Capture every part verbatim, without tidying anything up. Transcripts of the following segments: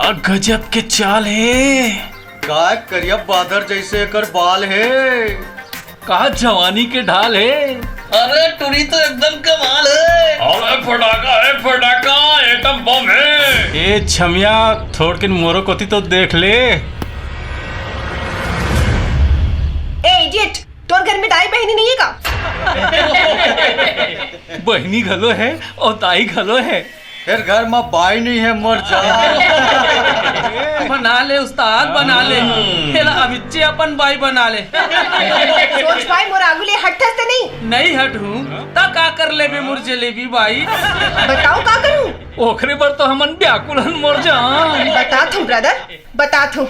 अ, गजब के चाल हे। काय करिया बादर जइसे एकर बाल हे। का जवानी के ढाल हे। अरे टुरी तो एकदम कमाल हे। अबे फटाका हे, फटाका, एटम बम हे। ए छमिया, थोड़किन मोरो कोती तो देख ले। ए इडियट, तोर घर में दाई बहिनी नइ हे का? बहिनी घलो हे अउ दाई घलो हे। फेर घर म बाई नइ हे, मर जा। बना ले उस्ताद, बना ले। एला अभिच्चे अपन बाई बना ले। सोच भाई, मोर आगू ले हटथस ते नहीं? नइ हटहूं, त का कर लेबे मोर जलेबी बाई? बताओ का करूं? ओखरे बर तो हमन व्याकुल हन मोर जान। बता थू ब्रदर, बता थू।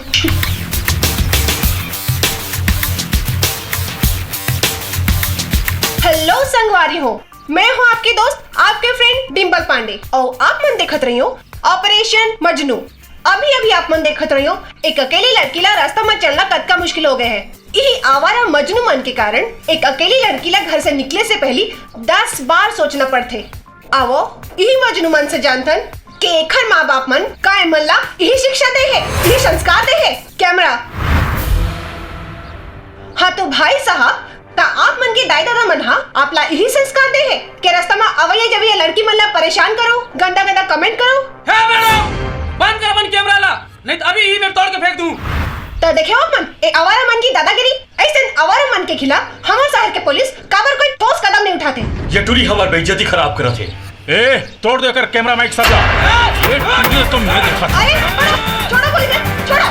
हेलो संगवारी हो, मैं हूँ आपके दोस्त, आपके फ्रेंड डिम्पल पांडे, और आप मन देखत रहियो ऑपरेशन मजनू। अभी अभी आप मन देखत रहियो, एक अकेली लड़की ला रास्ता में चलना कतका मुश्किल हो गए है। इही आवारा मजनू मन के कारण एक अकेली लड़की ला घर से निकले से पहली दस बार सोचना पड़थे। आवो, इही मजनू मन से जानथन कि एखर माँ बाप मन का एमन ला इही शिक्षा दे है, इही संस्कार दे है। कैमरा। हाँ तो भाई साहब, का आप मन के दाई ददा मन हा आप ला इही संस्कार दे है कि रास्ता मा अवैया जवैया लड़की मन ला परेशान करो, गंदा गंदा कमेंट करो? हे मैडम, बंद कर अपन कैमरा ला, नहीं तो अभी ही मैं तोड़ के फेंक दूं। तो देखे हो आप मन, ए आवारा मन की दादागिरी। ऐसे आवारा मन के खिलाफ हमार शहर के पुलिस काबर कोई ठोस कदम नहीं उठाते। ये टुरी हमार बेइज्जती खराब करत हे। ए, तोड़ दे एकर कैमरा माइक सब ला। ए, टुरी तो मैं देखा। अरे छोड़ो, छोड़ो पुलिस, छोड़ो।